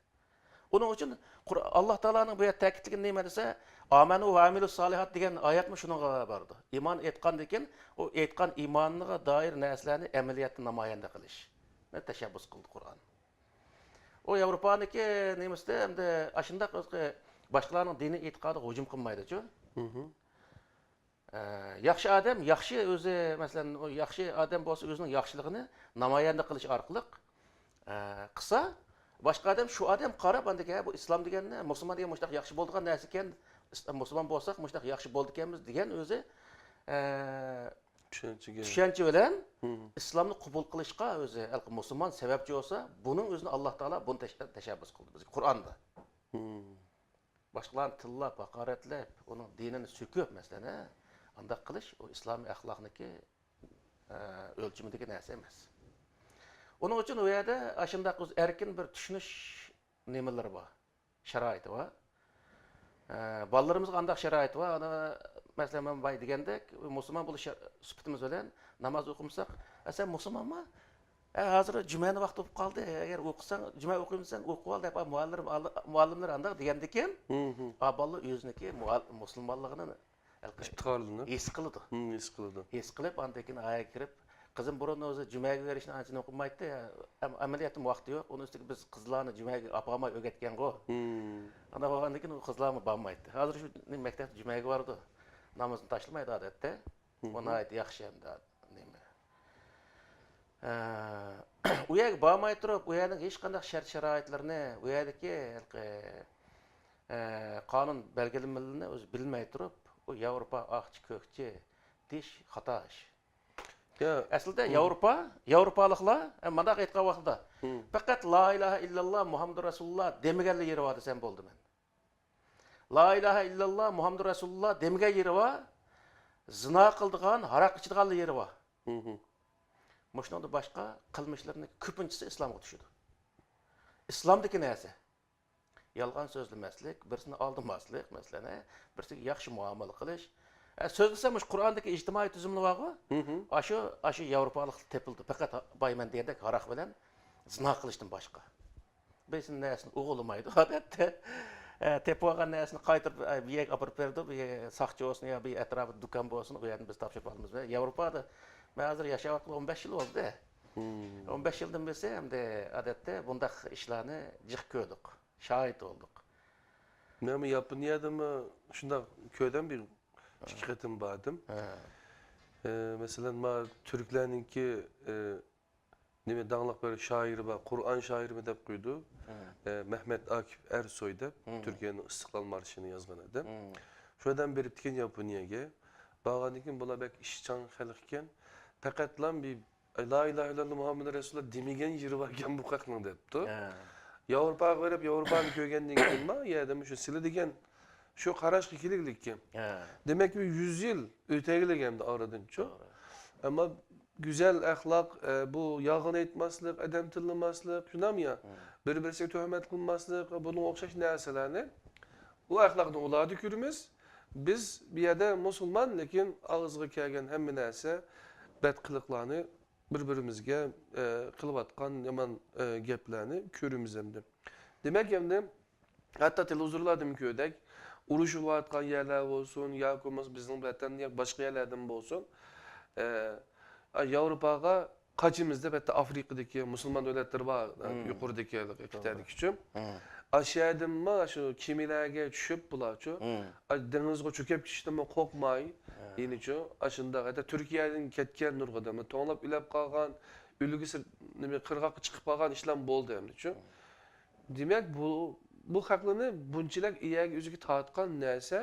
ئۇنىڭ ئۈچۈن قۇر-، ئاللا تائالانىڭ بۇ يەردە تەكىتلىگىنى نېمە دېسە، «ئامەنۇ ۋە ئامىلۇ سالىھات» دېگەن ئايەتمۇ شۇنىڭغا بارىدۇ. ئىمان ئېيتقاندىن كېيىن، ئۇ ئېيتقان ئىمانىغا دائىر نەرسىلەرنى ئەمەلىيەتتە نامايەندە قىلىشنى تەشەببۇس قىلدى قۇرئان. ئۇ ياۋروپانىڭكى نېمىسىدە ئەمدى ئاشۇنداق ئۆزى باشقىلارنىڭ دىنىي ئېتىقادىغا ھۇجۇم قىلمايدۇچۇ. ئە، ياخشى ئادەم، ياخشى ئۆزى، مەسىلەن، ئۇ ياخشى ئادەم بولسا ئۆزىنىڭ ياخشىلىقىنى نامايەندە قىلىش ئارقىلىق، ئە، قىلسا، باشقا ئادەم، شۇ ئادەم قاراپ، ئاندىن كېيىن، «ھە، بۇ ئىسلام دېگەننى، مۇسۇلمان دېگەن مۇشۇنداق ياخشى بولىدىغان نەرسە ئىكەن، ئىس-، مۇسۇلمان بولساق مۇشۇنداق ياخشى بولىدىكەنمىز» دېگەن ئۆزى، ئە، چۈشەنچىگە. چۈشەنچە بىلەن ئىسلامنى قوبۇل قىلىشقا ئۆزى، ھېلىقى مۇسۇلمان سەۋەبچى بولسا، بۇنىڭ ئۆزىنى ئاللا تائالا بۇنى تەش-، تەشەببۇس قىلدى بىزگە قۇرئاندا. باشقىلارنى تىللاپ، ھاقارەتلەپ، ئۇنىڭ دىنىنى سۆكۈپ، مەسىلەن، ھە، ئانداق قىلىش ئۇ ئىسلامىي ئەخلاقنىڭكى، ئە، ئۆلچىمىدىكى نەرسە ئەمەس. ئۇنىڭ ئۈچۈن ئۇ يەردە ئاشۇنداق ئۆزى ئەركىن بىر چۈشىنىش نېمىلىرى بار، شارائىتى بار. ئە، بالىلىرىمىزغا ئانداق شارائىت بار. ئانا، مەسىلەن، مەن بايا دېگەندەك، مۇسۇلمان بولۇش شا-، سۈپىتىمىز بىلەن ناماز ئوقۇمىساق، «ئە، سەن مۇسۇلمانما؟ ئە، ھازىر جۈمەنىڭ ۋاقتى بولۇپ قالدى. ئەگەر ئوقۇساڭ، جۈمە ئوقۇيمىسەن، ئوقۇۋال» دەپ، مۇئەللىم، مۇئەللىملىرى ئانداق دېگەندىكىن، ئا بالىلار ئۆزىنىڭكى مۇئەل-، مۇسۇلمانلىقىنى ئىپتىخارلىنىپ ھېس قىلىدۇ. ھىم، ھېس قىلىدۇ. ھېس قىلىپ، ئاندىن كېيىن ئايەگە كىرىپ، قىزىم بۇرۇن ئۆزى جۈمەگە بېرىشنى ئانچە ئوقۇمايتتى. ئەم-، ئەمەلىيەتتىمۇ ۋاقتى يوق. ئۇنىڭ ئۈستىگە بىز قىزلارنى جۈمەگە ئاپارماي ئۆگەتكەنغۇ. ھىم. ئانداق بولغاندىن كېيىن ئۇ قىزلارمۇ بارمايتتى. ھازىر شۇ مەكتەپتە جۈمەگە بارىدۇ. نامىزىنى تاشلىمايدۇ ئادەتتە. ئۇ ناھايىتى ياخشى ئەمدى نېمە. ئە، ئۇ يەرگە بارماي تۇرۇپ، ئۇ يەرنىڭ ھېچقانداق شەرت-شارائىتلىرىنى، ئۇ يەردىكى ھېلىقى، ئە، قانۇن بەلگىلىمىلىرىنى ئۆزى بىلمەي تۇرۇپ، ئۇ ياۋروپا ئاقچى، كۆكچى، دېيىش خاتا ئىش. يا. ئەسلىدە ياۋروپا، ياۋروپالىقلار، ئە، مانداق ئېيتقان ۋاقتىدا، پەقەت «لا ئىلاھە ئىللاللا، مۇھەممەدۇر رەسۇلۇللا» دېمىگەنلا يېرى بار دېسەم بولدى مەن. «لا ئىلاھە ئىللاللا، مۇھەممەدۇر رەسۇلۇللا» دېمىگەن يېرى بار، زىنا قىلىدىغان، ھاراق ئىچىدىغانلا يېرى بار. مۇشۇنىڭدىن باشقا قىلمىشلىرىنىڭ كۆپىنچىسى ئىسلامغا چۈشىدۇ. ئىسلامدىكى نەرسە. يالغان سۆزلىمەسلىك، بىرسىنى ئالدىماسلىق، مەسىلەن، ھە، بىرسىگە ياخشى مۇئامىلە قىلىش. ھە، سۆزلىسە، مۇشۇ قۇرئاندىكى ئىجتىمائىي تۈزۈملەر بارغۇ، ئاشۇ، ئاشۇ ياۋروپالىقلىق تېپىلدى. پەقەت بايمەن دېگەندەك ھاراق بىلەن زىنا قىلىشتىن باشقا. بىرسىنىڭ نەرسىنى ئوغرىلىمايدۇ، ئادەتتە. ھە، تېپىۋالغان نەرسىنى قايتۇرۇپ، ھە، بىر يەرگە ئاپىرىپ بېرىدۇ، بىر يەر ساقچى بولسۇن يا بىر ئەتراپىدا دۇكان بولسۇن، ئۇ يەردىن بىز تاپشۇرۇپ ئالىمىز. ياۋروپادا مەن ھازىر ياشاۋاتقىلى ئون بەش يىل بولدى. ئون بەش يىلدىن بېرى ئەمدى ئادەتتە بۇنداق ئىشلارنى جىق كۆردۇق، شاھىت بولدۇق. مەنمۇ ياپونىيەدىمۇ شۇنداق كۆردۈم، بىر ئىككى قېتىم باردىم. ھە. ئە، مەسىلەن، ما تۈركلەرنىڭكى، ئە، نېمە، داڭلىق بىر شائىرى بار، قۇرئان شائىرىمۇ دەپ قويىدۇ. ئە، مەھمەت ئاكىپ ئەرسوي دەپ، تۈركىيەنىڭ ئىستىقلال مارشىنى يازغان ئادەم. شۇ ئادەم بېرىپتىكەن ياپونىيەگە. بارغاندىن كېيىن، بۇلار بەك ئىشچان خەلق ئىكەن. پەقەتلا بىر «لا ئىلاھە ئىللاللا مۇھەممەدۇر رەسۇلۇللا» دېمىگەن يېرى باركەن بۇ خەقنىڭ، دەپتۇ. ھە. ياۋروپاغا بېرىپ، ياۋروپانى كۆرگەندىن كېيىن، ما، يەردىمۇ شۇ سىلە دېگەن شۇ قاراشقا كېلىگلىككەن. ھە. دېمەك، بىر يۈز يىل ئۆتەگلىگەن ئەمدى ئارىدىنچۇ. توغرا. ئەمما گۈزەل ئەخلاق، ئە، بۇ يالغان ئېيتماسلىق، ئادەم تىللىماسلىق، شۇنداقمۇ يا؟ بىر-بىرسىگە تۆھمەت قىلماسلىق ۋە بۇنىڭغا ئوخشاش نەرسىلەرنى، ئۇ ئەخلاقنى ئۇلاردا كۆرىمىز. بىز بۇ يەردە مۇسۇلمان، لېكىن ئاغزىغا كەلگەن ھەممە نەرسە، بەت قىلىقلارنى بىر-بىرىمىزگە، ئە، قىلىۋاتقان يامان، ئە، گەپلەرنى كۆرىمىز ئەمدى. دېمەك، ئەمدى ھەتتا تېلېۋىزورلاردىمۇ كۆردۇق، ئۇرۇش بولۇۋاتقان يەرلەر بولسۇن ياكى بولمىسا بىزنىڭ ۋەتەندە ياكى باشقا يەرلەردىمۇ بولسۇن، ئە، ياۋروپاغا قاچىمىز دەپ، ھەتتا ئافرىقىدىكى مۇسۇلمان دۆلەتلىرى بار، مم. يۇقىرىدىكى ھېلىقى توغرا. قىتئەدىكىچۇ. مم. ئاشۇ يەردىنمۇ شۇ كېمىلەرگە چۈشۈپ بۇلارچۇ، مم. ئا، دېڭىزغا چۆكۈپ كېتىشتىنمۇ قورقماي، ھە. يەنىچۇ، ئاشۇنداق ھەتتا تۈركىيەدىن كەتكەن نۇرغۇن ئادەملەر توڭلاپ ئۆلۈپ قالغان، ئۆلگۈسى نېمە، قىرغاققا چىقىپ قالغان ئىشلار بولدى ئەمدىچۇ. مم. دېمەك، بۇ، بۇ خەقلەرنى بۇنچىلىك ئىيەگە ئۆزىگە تارتقان نەرسە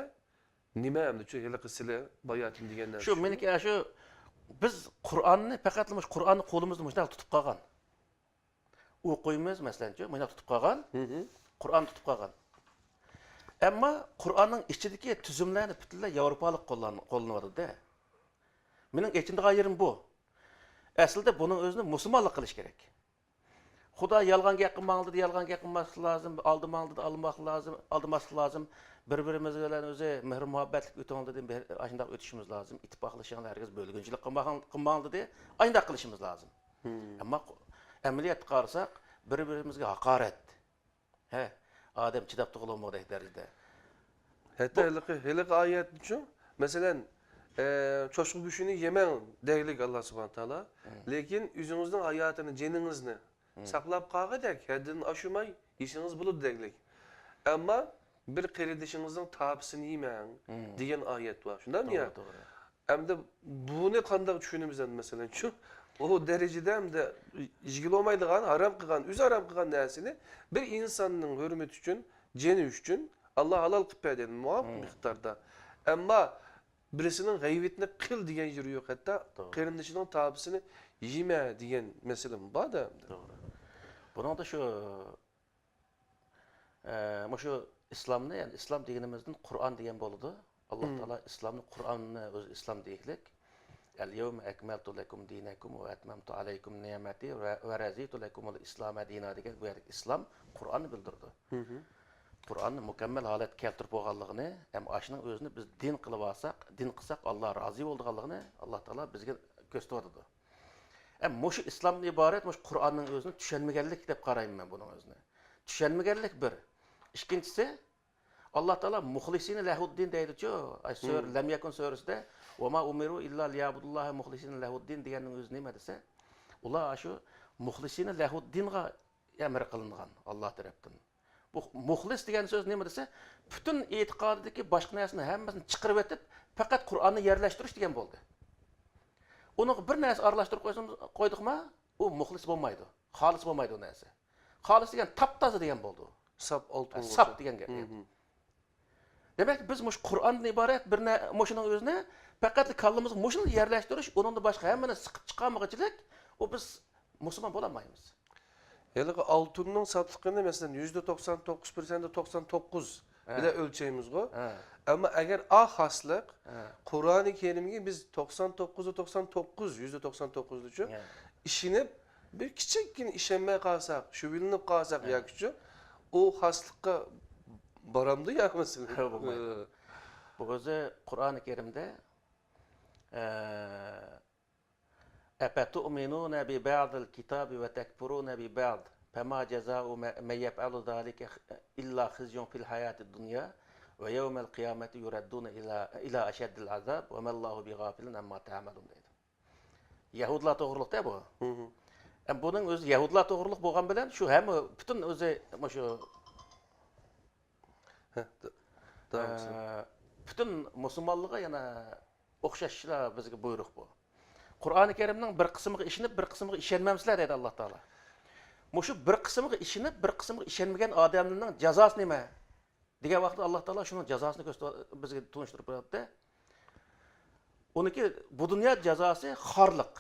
نېمە ئەمدى شۇ ھېلىقى سىلى باياتىن دېگەن نەرسە شۇ شۇ؟ مېنىڭكى ئاشۇ، بىز قۇرئاننى پەقەتلا مۇشۇ قۇرئاننى قولىمىزدا مۇشۇنداق تۇتۇپ قالغان. ئوقۇيمىز، مەسىلەنچۇ، مۇشۇنداق تۇتۇپ قالغان. مم. قۇرئان تۇتۇپ قالغان. ئەمما قۇرئاننىڭ ئىچىدىكى تۈزۈملەرنى پۈتۈنلەي ياۋروپالىق قوللان-، قوللىنىۋاتىدۇ-دە. مېنىڭ ئېچىنىدىغان يېرىم بۇ. ئەسلىدە بۇنىڭ ئۆزىنى مۇسۇلمانلار قىلىش كېرەك. خۇدا يالغان گەپ قىلماڭ دېدى، يالغان گەپ قىلماسلىق لازىم، ئالدىماڭ دېدى، ئالماسلىق لازىم، ئالدىماسلىق لازىم. بىر-بىرىمىز بىلەن ئۆزى مېھىر-مۇھەببەتلىك ئۆتۈڭ دېدى، مېھىر-، ئاشۇنداق ئۆتۈشىمىز لازىم. ئىتتىپاقلىشىڭلار، ھەرگىز بۆلگۈنچىلىك قىلماڭ، قىلماڭ دېدى، ئاشۇنداق قىلىشىمىز لازىم. مم. ئەمما قو-، ئەمەلىيەتتە قارىساق، بىر-بىرىمىزگە ھاقارەت. ھە، ئادەم چىداپ تۇرغىلى بولمىغۇدەك دەرىجىدە. ھەتتا بۇ ھېلىقى، ھېلىقى ئايەتنىچۇ، مەسىلەن، ئە، چوشقا گۆشىنى يېمەڭ دەيلىك ئاللا سۇبھانە تائالا. مم. لېكىن ئۆزىڭىزنىڭ ھاياتىنى، جېنىڭىزنى مم. ساقلاپ قالغۇدەك، ھەددىدىن ئاشۇرماي يېسىڭىز بولىدۇ دەيلىك. ئەمما بىر قېرىندىشىڭىزنىڭ تاپىسىنى يېمەڭ مم. دېگەن ئايەت بار. شۇنداقمۇ يا؟ توغرا، توغرا. ئەمدى بۇنى قانداق چۈشىنىمىز ئەمدى، مەسىلەن، شۇ، ئۇ دەرىجىدە ئەمدى يېگىلى بولمايدىغان، ھارام قىلغان، ئۆزى ھارام قىلغان نەرسىنى بىر ئىنساننىڭ ھۆرمىتى ئۈچۈن، جېنى ئۈچۈن ئاللا ھالال قىلىپ بەردى، مۇۋاپىق مىقداردا. ئەمما بىرسىنىڭ غەيۋىتىنى قىل دېگەن يېرى يوق، ھەتتا توغرا. قېرىندىشىنىڭ تاپىسىنى يېمە دېگەن مەسىلىمۇ بار-دە ئەمدى. توغرا. بۇنىڭدا شۇ ئە، مۇشۇ ئىسلامنى، يەنى ئىسلام دېگىنىمىزدىن قۇرئان دېگەن بولىدۇ. ئاللا مم. تائالا ئىسلامنى، قۇرئاننى ئۆزى ئىسلام دېيىكلىك. «ئەل يەۋمە ئەكمەلتۇ لەكۇم دىنەكۇم ۋە ئەتمەمتۇ ئەلەيكۇم نىئمەتى ۋە، ۋە رەزىتۇ لەكۇمۇل ئىسلامە دىنا» دېگەن بۇ يەردىكى ئىسلام قۇرئاننى بىلدۈرىدۇ. مم. قۇرئاننى مۇكەممەل ھالەتكە كەلتۈرۈپ بولغانلىقىنى، ھەم ئاشۇنىڭ ئۆزىنى بىز دىن قىلىۋالساق، دىن قىلساق ئاللا رازى بولىدىغانلىقىنى ئاللا تائالا بىزگە كۆرسىتىۋاتىدۇ. ھەم مۇشۇ ئىسلامدىن ئىبارەت مۇشۇ قۇرئاننىڭ ئۆزىنى چۈشەنمىگەنلىك دەپ قارايمەن مەن بۇنىڭ ئۆزىنى. چۈشەنمىگەنلىك بىر. ئىككىنچىسى، ئاللا تائالا مۇخلىسىنە لەھۇددىن دەيدىچۇ. ئاي سۈرە، مم. لەم يەكۇن سۈرىسىدە، «ۋەما ئۇمىرۇ ئىللا لىيەبۇدۇللاھە مۇخلىسىنە لەھۇددىن» دېگەننىڭ ئۆزى نېمە دېسە، ئۇلار شۇ مۇخلىسىنە لەھۇددىنغا ئەمر قىلىنغان ئاللا تەرەپتىن. بۇ مۇخلىس دېگەن سۆز نېمە دېسە، پۈتۈن ئېتىقادىدىكى باشقا نەرسىنى ھەممىسىنى چىقىرىۋېتىپ، پەقەت قۇرئاننى يەرلەشتۈرۈش دېگەن بولدى. ئۇنىڭغا بىر نەرسە ئارىلاشتۇرۇپ قويسىمىز، قويدۇقما، ئۇ مۇخلىس بولمايدۇ. خالىس بولمايدۇ ئۇ نەرسە. خالىس دېگەن تاپتازا دېگەن بولىدۇ. ساپ ئالتۇن ھە، بولسا. ساپ دېگەن گەپ. مم. دېمەك، بىز مۇشۇ قۇرئاندىن ئىبارەت بىر نە-، مۇشۇنىڭ ئۆزىنى پەقەت كاللىمىزغا مۇشۇنى يەرلەشتۈرۈش، ئۇنىڭدىن باشقا ھەممىنى سىقىپ چىقارمىغۇچىلىك، ئۇ بىز مۇسۇلمان بولالمايمىز. ھېلىقى ئالتۇننىڭ ساپلىقىنى، مەسىلەن، يۈزدە توقسان توققۇز پىرسەنت توقسان توققۇز ھە. بىلەن ئۆلچەيمىزغۇ. ھە. ئەمما ئەگەر ئا خاسلىق ھە. قۇرئانى كەرىمگە بىز توقسان توققۇزدا توقسان توققۇز، يۈزدە توقسان توققۇزدىچۇ ھە. ئىشىنىپ، بىر كىچىككىنە ئىشەنمەي قالساق، شۈبھىلىنىپ قالساق ھە. ياكىچۇ، ئۇ خاسلىققا بارامدۇ يا مەسىلەن؟ بولمايدۇ. ھە. بۇ ئۆزى قۇرئانى كەرىمدە، ئە، «أفتؤمنون ببعض الكتاب وتكفرون ببعض فما جزاء من يفعل ذلك إلا خزي في الحياة الدنيا ويوم القيامة يردون إلى، إلى أشد العذاب وما الله بغافل عما تعملون» دەيدۇ. يەھۇدلار توغرۇلۇق-دە بۇ. ھە. ئەم، بۇنىڭ ئۆزى يەھۇدلار توغرۇلۇق بولغان بىلەن شۇ ھەممە پۈتۈن ئۆزى مۇشۇ ھە، د-، داۋام قىلسىڭ. ئە، پۈتۈن مۇسۇلمانلىققا يەنە ئوخشاشلا بىزگە بۇيرۇق بۇ. قۇرئانى كەرىمنىڭ بىر قىسمىغا ئىشىنىپ، بىر قىسمىغا ئىشەنمەمسىلەر دەيدۇ ئاللا تائالا. مۇشۇ بىر قىسمىغا ئىشىنىپ، بىر قىسمىغا ئىشەنمىگەن ئادەملەرنىڭ جازاسى نېمە؟ دېگەن ۋاقىتتا ئاللا تائالا شۇنىڭ جازاسىنى كۆرسىتىپ، بىزگە تونۇشتۇرۇپ بېرىپتۇ. ئۇنىڭكى بۇ دۇنيا جازاسى خارلىق.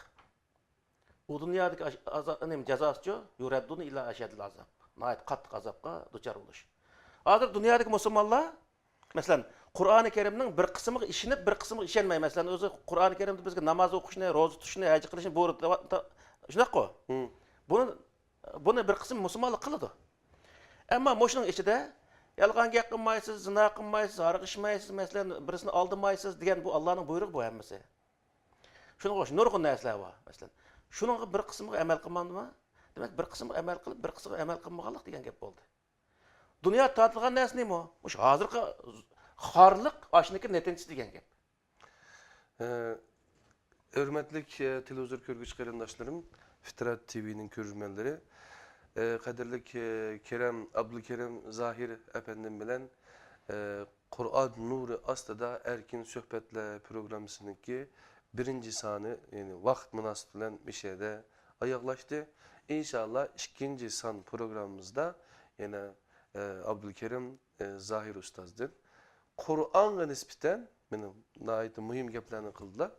ئۇ دۇنيادىكى ئاش-، ئازا-، نېمە، جازاسىچۇ؟ يۇرەددۇنە ئىلا ئەشەددىل ئازاب. ناھايىتى قاتتىق ئازابقا دۇچار بولۇش. ھازىر دۇنيادىكى مۇسۇلمانلار، مەسىلەن، قۇرئانى كەرىمنىڭ بىر قىسمىغا ئىشىنىپ، بىر قىسمىغا ئىشەنمەي. مەسىلەن، ئۆزى قۇرئانى كەرىمدە بىزگە ناماز ئوقۇشنى، روزا تۇتۇشنى، ھەج قىلىشنى بۇيرۇدى، تا-، شۇنداققۇ؟ ھىم. بۇنى، بۇنى بىر قىسىم مۇسۇلمانلار قىلىدۇ. ئەمما مۇشۇنىڭ ئىچىدە يالغان گەپ قىلمايسىز، زىنا قىلمايسىز، ھاراق ئىچمەيسىز، مەسىلەن، بىرسىنى ئالدىمايسىز دېگەن بۇ ئاللانىڭ بۇيرۇقى بۇ ھەممىسى. شۇنىڭغا ئوخشاش نۇرغۇن نەرسىلەر بار. مەسىلەن، شۇنىڭغا بىر قىسمىغا ئەمەل قىلمامدىما؟ دېمەك، بىر قىسىمغا ئەمەل قىلىپ، بىر قىسمىغا ئەمەل قىلمىغانلىق دېگەن گەپ بولدى. دۇنيا تارتىلغان نەرسە نېمە؟ مۇشۇ ھازىرقى خارلىق، ئاشۇنىڭكى نەتىجىسى دېگەن گەپ. ھۆرمەتلىك تېلېۋىزور كۆرگۈچى قېرىنداشلىرىم، فىترەت تىۋىنىڭ كۆرۈرمەنلىرى، قەدىرلىك كېرەم ئابدۇلكېرىم زاھىر ئەپەندىم بىلەن قۇرئان نۇرى ئاستىدا ئەركىن سۆھبەتلەر پروگراممىسىنىڭكى بىرىنچى سانى، يەنى ۋاقىت مۇناسىۋىتى بىلەن مۇشۇ يەردە ئاياغلاشتى. ئىنشاللا ئىككىنچى سان پروگراممىمىزدا يەنە ئابدۇلكېرىم زاھىر ئۇستازدىن قۇرئانغا نىسبەتەن مانا ناھايىتى مۇھىم گەپلەرنى قىلدىلار.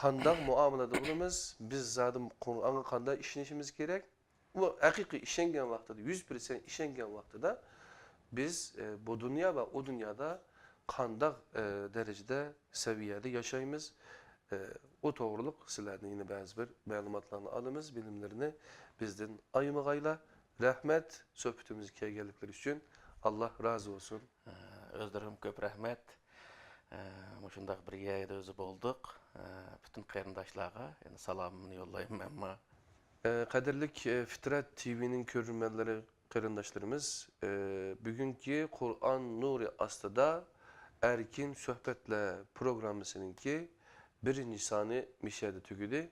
قانداق مۇئامىلىدە بولىمىز؟ بىز زادى قۇرئانغا قانداق ئىشىنىشىمىز كېرەك؟ ئۇ ھەقىقىي ئىشەنگەن ۋاقتىدا، يۈز پىرسەنت ئىشەنگەن ۋاقتىدا بىز بۇ دۇنيا ۋە ئۇ دۇنيادا قانداق دەرىجىدە، سەۋىيەدە ياشايمىز؟ ئۇ توغرۇلۇق سىلەردىن يەنە بەزى بىر مەلۇماتلارنى ئالىمىز، بىلىملىرىنى بىزدىن ئايىمىغايلا. رەھمەت، سۆھبىتىمىزگە كەلگەنلىكلىرى ئۈچۈن. ئاللا رازى بولسۇن. ئۆزلىرىگىمۇ كۆپ رەھمەت. مۇشۇنداق بىر يەردە ئۆزى بولدۇق. پۈتۈن قېرىنداشلارغا يەنە سالامىمنى يوللايمەن مەنمۇ. قەدىرلىك فىترەت تىۋىنىڭ كۆرۈرمەنلىرى، قېرىنداشلىرىمىز، بۈگۈنكى قۇرئان نۇرى ئاستىدا ئەركىن سۆھبەتلەر پروگراممىسىنىڭكى بىرىنچى سانى مۇشۇ يەردە تۈگىدى.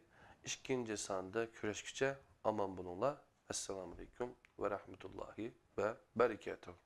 ئىككىنچى ساندا كۆرۈشكىچە ئامان بولۇڭلار. ئەسسالامۇ ئەلەيكۇم ۋە رەھمەتۇللاھى ۋە بەرىكاتۇھ.